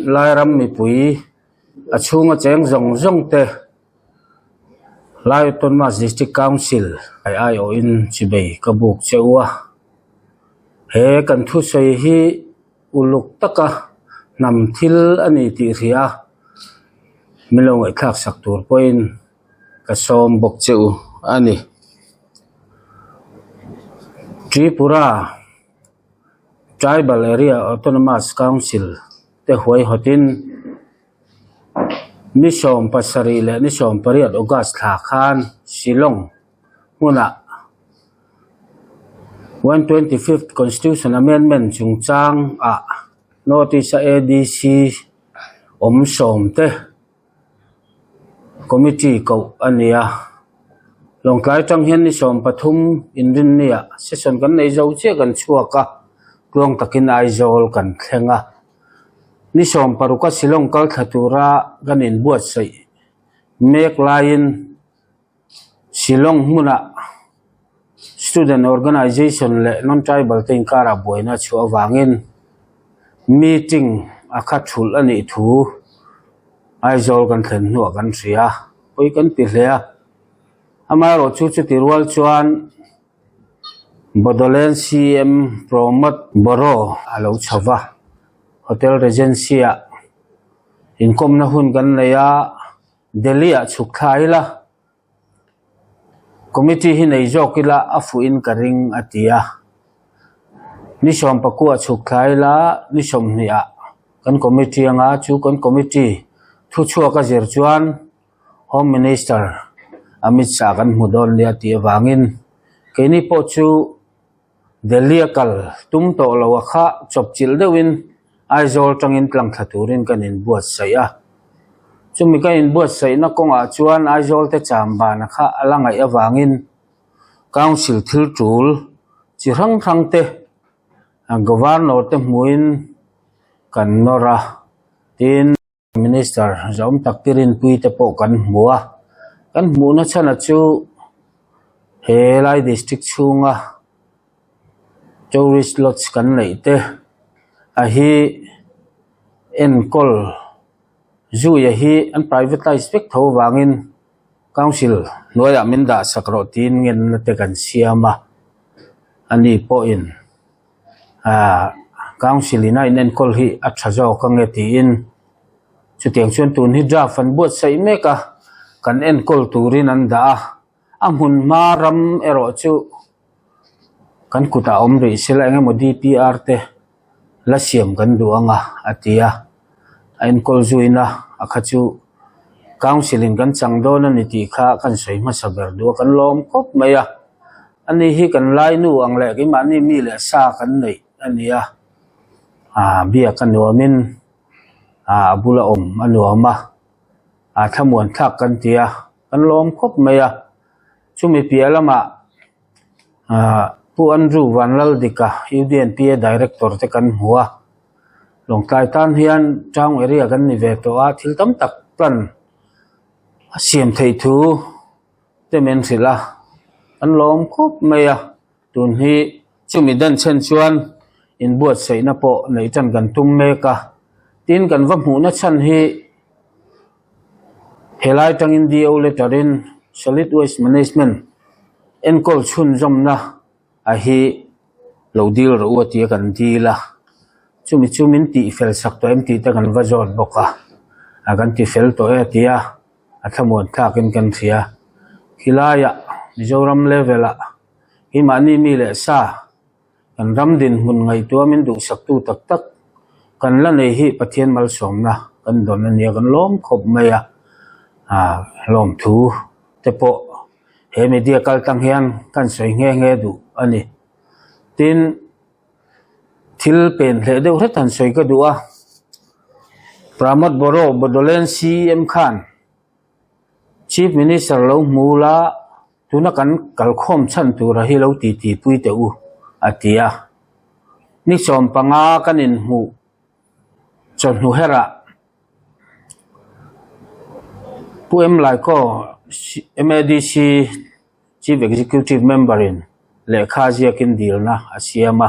Lairam mipui a chhunga cheng zawng zawng te Lai Autonomous District Council ai aiawhin chibei ka buk che u a. He kan thusawi hi uluk taka hnam thil a ni tih hria a, min lo ngaihthlak sak tur pawhin ka sawm bawk che u a ni. Tripura Tribal Area Autonomous Council te huaihawtin ni 70 leh ni 18 August thla khan Shillong hmunah 125th Constitution Amendment chungchang ah North East a ADC awm sawm te Committee koh a ni a, Lawngtlai atang hian ni 13 inrinniah session kan nei zo chiah kan chhuak a, tluang takin Aizawl kan thleng a. Ni 16 a Shillong kal thla tura kan inbuatsaih mek laiin Shillong hmunah Student Organisation leh Non-Tribal te inkarah buaina a chhuah avangin meeting a kha thulh a nih thu Aizawl kan thlen hnuah kan hria a, pawi kan ti hle a. Amaherawhchu chuti rual chuan Bodoland CM Promod Boro a lo chho va, Hotel Regency-ah inkawmna hun kan nei a. Delhi ah chhuk thla ila committee hi nei zawk ila a fuh in ka ring a ti a ni 19 ah chhuk thla ila ni 20 ah kan committee anga chu kan committee thu chhuak a zir chuan home minister Amit Shah kan hmu dawn nia tih avangin keini pawh chu. Delhi a kal tum tawh lo a kha chawp chilh deuhin Aizawl tangin tlang thla turin kan inbuatsaih a. Chumi kan inbuatsaihna kawngah chuan Aizawl te cham ban a kha a la ngaih avangin Council thil tul chi hrang hrang te Governor te hmuhin kan nawr a, tin. Minister zawm tak te rinpui te pawh kan hmu a, kan hmuhna chhan chu he lai district chhunga tourist lodge kan neih te a hi enkawl zui a hi an privatize vek tho vangin council hnuaiah min dah sak rawh tiin ngenna te kan siam a, ani pawhin. Ahh council in a inenkawl hi a tha zawk ange tiin chutiang chuan tun hi draft an buatsaih mek a kan enkawl turin an dah a a hmun hma ram erawh chu kan kutah awm rih sela eng emaw D_P_R te la siam kan duh ang a a ti a a enkawl zuina a kha chu council in kan chang dawn a ni tih kha kan sawi hmasa ber duh a kan lawm khawp mai a. Ani hi kan lainu ang leh keimahni mi leh sa kan neih a ni a, aaa biak a nuamin aaa a bula awm a nuam a, aa thlamuan thlak kan ti a, kan lawm khawp mai a. Chumi piah lamah aaa Pu Andrew Vanlaldika U_D_N_P_A Director te kan hmu a, Lawngtlai tan hian town area kan ni ve tawh a, thil tam tak plan a siam theih thu. te min hrilh a an lawm khawp mai a tun hi chumi dan chhen chuan inbuatsaihna pawh neih tan kan tum mek a tin kan va hmuhna chhan hi helai tangin D_O letter in solid waste management enkawl chhunzawmna a hi lo dil rawh u a tia kan dil a chumi chu min tih fel sak tawh em tih te kan va zawt bawk a a kan ti fel tawh e a ti a. A thlamuan thlakin kan hria. Khilaiah Mizoram level ah keimahni mi leh sa kan ram dinhmun ngaihtuah min duhsaktu tak tak kan la nei hi Pathian malsawmna kan dawn a nia kan lawm khawp mai a. Aaa lawmthu te pawh he media kal tang hian kan sawi nghe nghe duh a ni. Tin. Thil pen hleh deuh hret han sawi ka duh a, Pramod Boro Bodoland CM khan Chief Minister lo hmu la tuna kan kalkhawm chhan tura hi lo titi pui teh u a ti a. Ni 15 kan inhmuh chawhnu herah Pu M Laikaw MADC Chief Executive Member in lehkha ziakin dilna a siam a,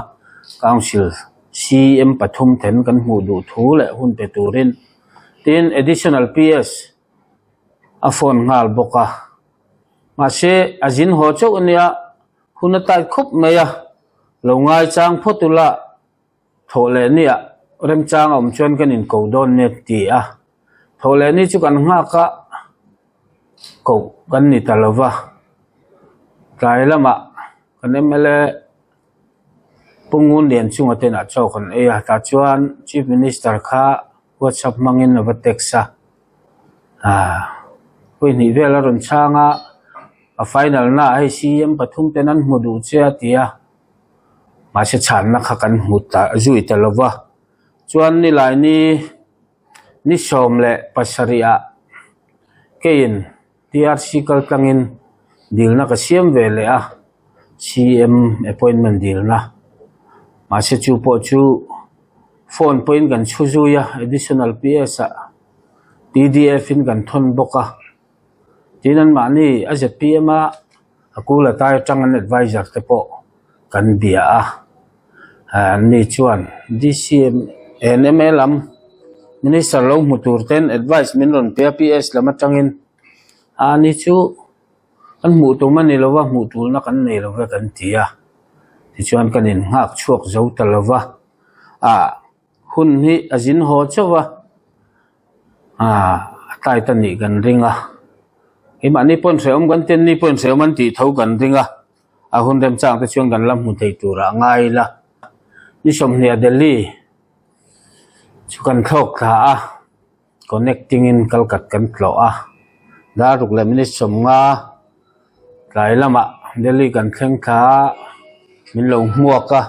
Council CM pathum then kan hmuh duh thu leh hun pe turin tin Additional PS a phone nghal bawk a. Mahse a zin haw chauh ania hun a tight khawp mai a, lo ngaichang phawt ula Thawh leh nia remchang a awm chuan kan inko dawn nia ti a, thawh leh ni chu kan nghak a, koh kan ni ta lo va, tlai lamah kan mla Pu Ngunlian chunga te inah chaw kan ei a, tah chuan Chief Minister kha WhatsApp hmangin a va text a, ah pawihnih vel a rawn chhang a, a final naah hei CM pathum ten an hmu duh che a ti a. Mahse chhanna kha kan hmu ta zui ta lo va, chuan nilai ni ni 17 ah keiin TRC kal tlangin dilna ka siam ve leh a, CM appointment dilna. Mahse chu pawh chu phone pawhin kan chhu zui a, additional PS ah pdf in kan thawn bawk a, tin anmahni a zpm a. A kul atai atang an adviser te pawh kan bia a, anni chuan DCM NMA lam minister lo hmu tur ten advice min rawn pe a PS lam atangin a ni chu kan hmuh tum a ni lo va hmuh tulna kan nei lo ve kan ti a tichuan kan innghak chhuak zo ta lo va ah. Hun hi a zin haw chauh a, aaa a tlai ta nih kan ring a, keimahni pawhin hrehawm kan ti a, ni pawhin hrehawm an tih tho kan ring a, a hun remchang te chuan kan la hmu thei turah a ngai ila. Ni 20 a Delhi chu kan thlawk thla a. Connecting in kalkat kan tlawh a, dar ruk leh minute 50 tlai lamah Delhi kan thleng thla a, min lo hmuak a.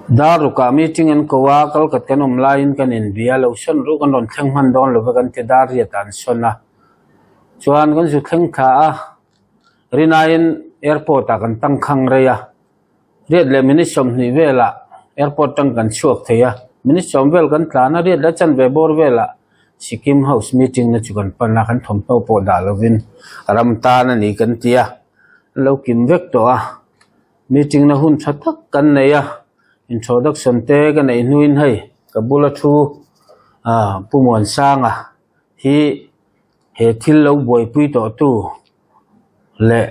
Dar rukah meeting an ko a, kalkat kan awm laiin kan inbia lo sawn ruk an rawn thleng hman dawn lova kan ti dar riat ah an sawn a. Chuan kan zu thleng thla a, rinaiin airport ah kan tangkhang rei a. Riat leh minute 20 velah airport tang kan chhuak thei a, minute 10 vel kan tlan a, riat leh chanve bawr velah Sikkim House meeting na chu kan pan a, kan thawmhnaw pawh dah lovin ram tan a ni kan ti a, an lo kim vek tawh a, meeting na hun tha tak kan nei a, introduction te ka neih hnuin hei ka bula thu ah Pu Muansanga hi he thil lo buaipui tawh tu leh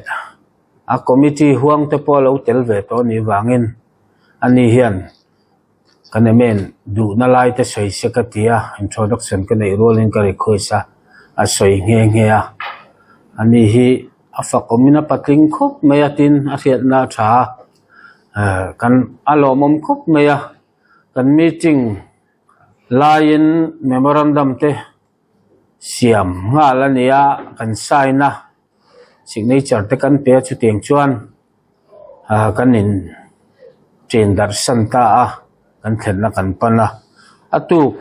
a committee huang te pawh a lo tel ve tawh anih vangin ani hian kan em duhna lai te sawi se ka ti a introduction ka neih rualin ka request a a sawi nghe nghe a ani hi a fak awmin a patling khawp mai a tin a hriatna a tha a ehh kan a lawmawm khawp mai a kan meeting laiin memorandum te. Siam nghal a ni a, kan sign a, signature te kan pe a chutiang chuan ah kan in chen darh san ta a, kan thlenna kan pan a, a tuk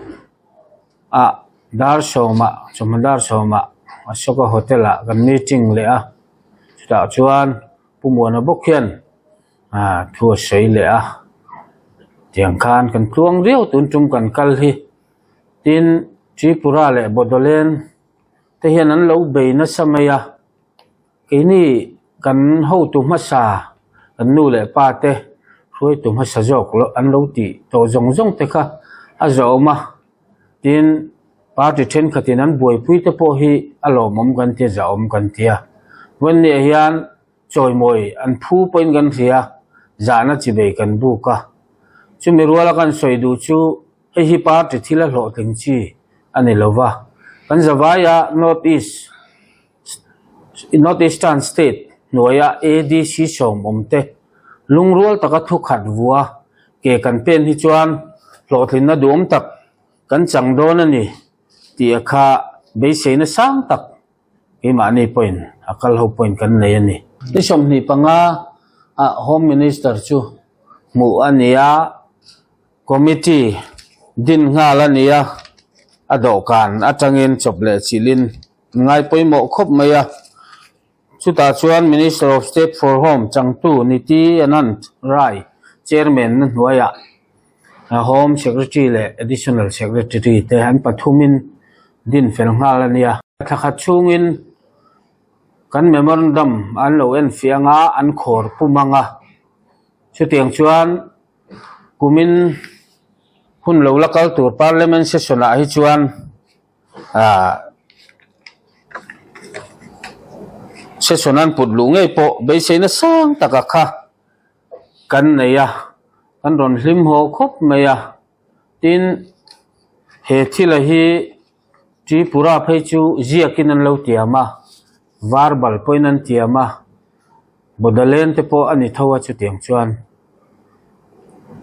ah dar sawmah chawhma dar sawmah Ashoka hotel ah kan meeting leh a, chutah chuan Pu Muana bawk hian ah thu a sawi leh a, tiang khan kan tluang viau tun tum kan kal hi. Tin, Tripura leh Bodoland te hian an lo bei nasa mai a, keini kan hotu hmasa, kan nu leh pa te hruaitu hmasa zawk loh an lo tih tawh zawng zawng te kha a zawhawm a. Tin, party thenkhatin an buaipui te pawh hi a lawmawm kan ti a, zahawm kan ti a. Vawiinniah hian chawimawi an phu pawhin kan hria, zahna chibei kan buk a. Chumi ruala kan sawi duh chu Hei hi party thil a hlawhtling chi a ni lo va, kan zavaia North East North Eastern State hnuaia ADC sawm awm te lungrual taka thu khat vua ke kan pen hi chuan hlawhtlinna duhawm tak kan chang dawn a ni tih a kha beiseina sang tak keimahni pawhin a kal ho pawhin kan nei a ni. Ni 25 ah Home Minister chu hmuh a ni a. Committee din nghal a ni a, a dawhkan atangin chawp leh chilhin an ngai pawimawh khawp mai a. Chutah chuan Minister of State for Home changtu Niti Anand Rai Chairman na hnuaiah Home Secretary leh Additional Secretary te an pathumin din fel nghal a ni a. Thla khat chhungin kan memorandum an lo enfiah anga an khawr pum ang a, chutiang chuan. Kumin hun lo la kal tur Parliament session ah hi chuan ah session an put luh ngei pawh beiseina sang taka kha kan nei a, kan rawn hlim haw khawp mai a. Tin, he thila hi Tripura phei chu ziakin an lo tiam a, verbal pawhin an tiam a, Bodoland te pawh a ni tho a chutiang chuan.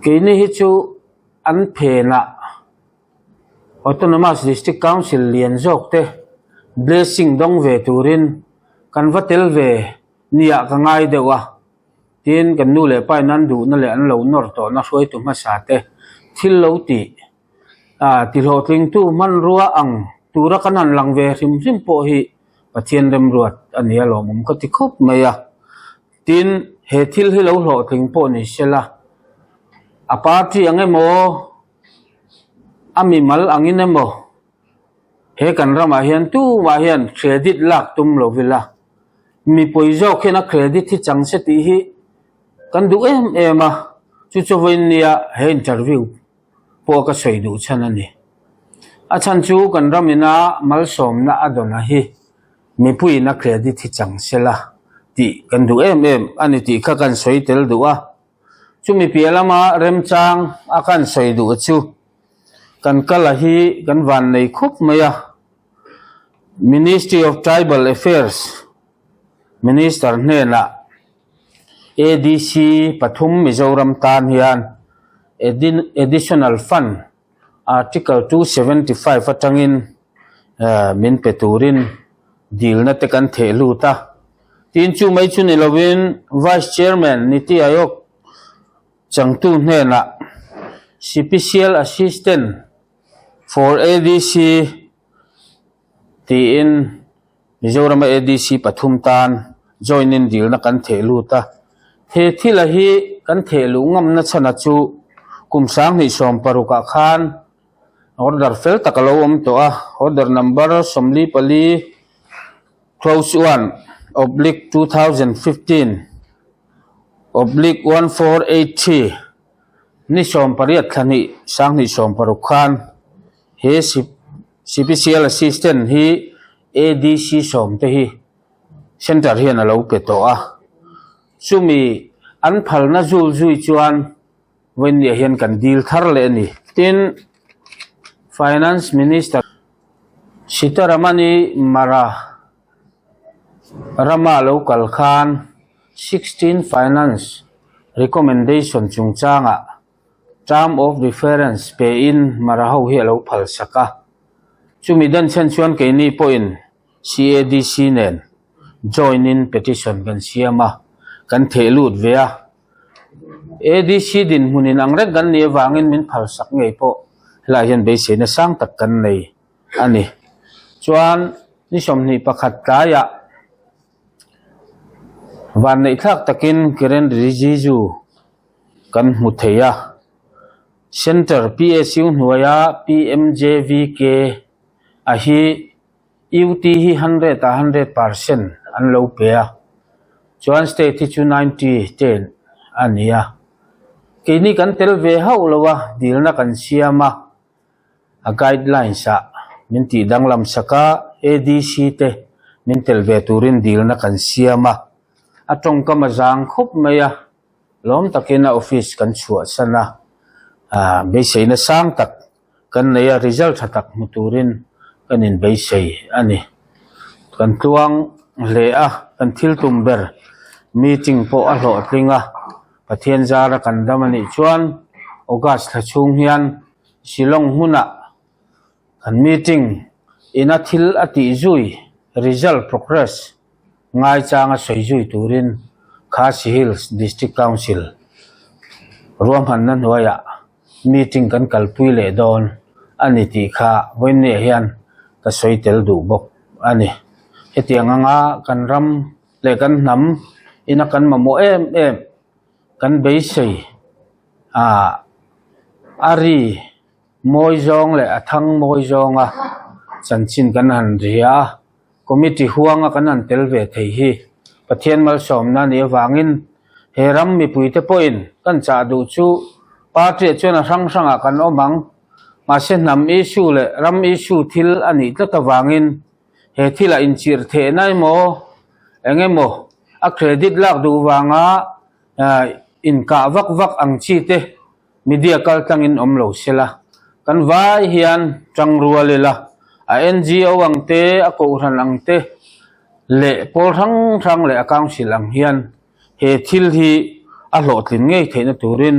Keini hi chu an phenah Autonomous District Council lian zawk te blessing dawng ve turin kan va tel ve niah ka ngai deuh a. Tin, kan nu leh pa in an duhna leh an lo nawr tawhna hruaitu hmasa te thil lo tih ah tihlawhtlingtu hmanrua ang tura kan han lang ve hrim hrim pawh hi Pathian remruat a ni a lawmawm ka ti khawp mai a. Tin, he thil hi lo hlawhtling pawh ni sela, a party ang emaw, a mimal angin emaw, he kan ramah hian tumah hian credit lak tum lo vila, mipui zawk hian a credit hi chang se tih hi kan duh em em a, chu chu vawiin nia he interview pawh ka sawi duh chhan a ni. A chhan chu kan ram ina malsawmna a dawn a hi mipuiin a credit hi chang se la tih kan duh em em a ni tih kha kan sawi tel duh a. Chumi piah lama remchang a kan sawi duh chu kan kala hi kan van nei khawp mai a. Ministry of Tribal Affairs Minister hnenah ADC pathum Mizoram tan hian Additional Fund Article 275 atangin min pe turin dilna te kan theh lut a. Tin chu mai chu ni lovin Vice Chairman Niti Aayog changtu hnenah Special Assistant For ADC tiin Mizorama ADC pathum tan join in dilna kan theh lut a. He thila hi kan theh luh ngamna chhana chu kum 2016 ah khan order fel tak a lo awm tawh a, order number 44 close 1 oblique 2015 oblique 1483. Ni 18 thla hnih 2016 khan he Cpcl Assistant hi ADC sawm te hi Centre hian a lo pe tawh a, chumi an phalna zul zui chuan vawiinniah hian kan dil thar leh a ni. Tin, Finance Minister Sitaramani Mara rama lo kal khan 16 Finance Recommendation chungchangah Term of Reference pein Mara ho hi a lo phal sak a. Chumi dan chhan chuan keini pawhin CADC nen join in petition kan siam a, kan theh lut ve a. ADC dinhmun in ang reng kan nih avangin min phal sak ngei pawh helaiah hian beiseina sang tak kan nei a ni. Chuan ni 21 tlaiah Vanneihthlak takin Kiren Rijiju kan hmu thei a, Centre PSU hnuaia PMJVK a hi UT hi hundred ah 100% an lo pe a, chuan state hi chu ninety ten a ni a. Keini kan tel ve hauh lo a, dilna kan siam a. A guidelines ah min tih danglam sak a, ADC te min tel ve turin dilna kan siam a, a tawngkam a zang khawp mai a, lawm takin a office kan chhuahsan a, ah beiseina sang tak kan nei a, result tha tak hmu turin kan inbeisei a ni. Kan tluang hle a, kan thil tum ber meeting pawh a hlawhtling a, Pathian zara kan dam a nih chuan August thla chhung hian Shillong hmunah kan meeting ina thil a tih zui result progress ngaichanga sawi zui turin Khasi Hills District Council ruahmanna hnuaiah meeting kan kalpui leh dawn a ni tih kha vawiinniah hian ka sawi tel duh bawk a ni. Hetiang anga kan ram leh kan hnam ina kan mamawh em em kan beisei ah a ri mawi zawng leh a thang mawi zawnga chanchin kan han ri a, committee huanga kan han tel ve thei hi Pathian malsawmna a nih avangin he ram mipuite pawhin kan chah duh chu. Party-ah chuan a hrang hrangah kan awm ang. Mahse hnam issue leh ram issue thil a nih tlat avangin he thilah inchirh thehna emaw eng emaw a credit lak duh vanga inkah vak vak ang chi te media kal tlangin awm lo sela. Kan vai hian tang rual ila, a NGO ang te, a kohhran ang te leh pawl hrang hrang leh a council ang hian he thil hi a hlawhtlin ngei theihna turin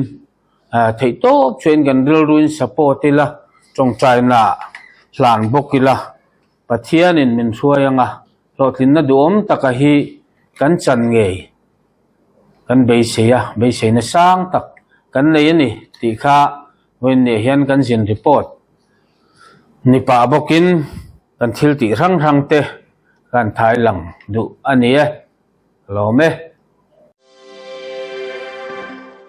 theihtawp chuan kan rilruin support ila, tawngtaina hlan bawk ila, Pathianin min hruai anga hlawhtlinna duhawm taka hi kan chan ngei kan beisei a, beiseina sang tak kan nei a ni tih kha vawiinniah hian kan zin report ni pah bawkin kan thil tih hrang hrang te kan thai lang duh a ni e. Ka lawm e.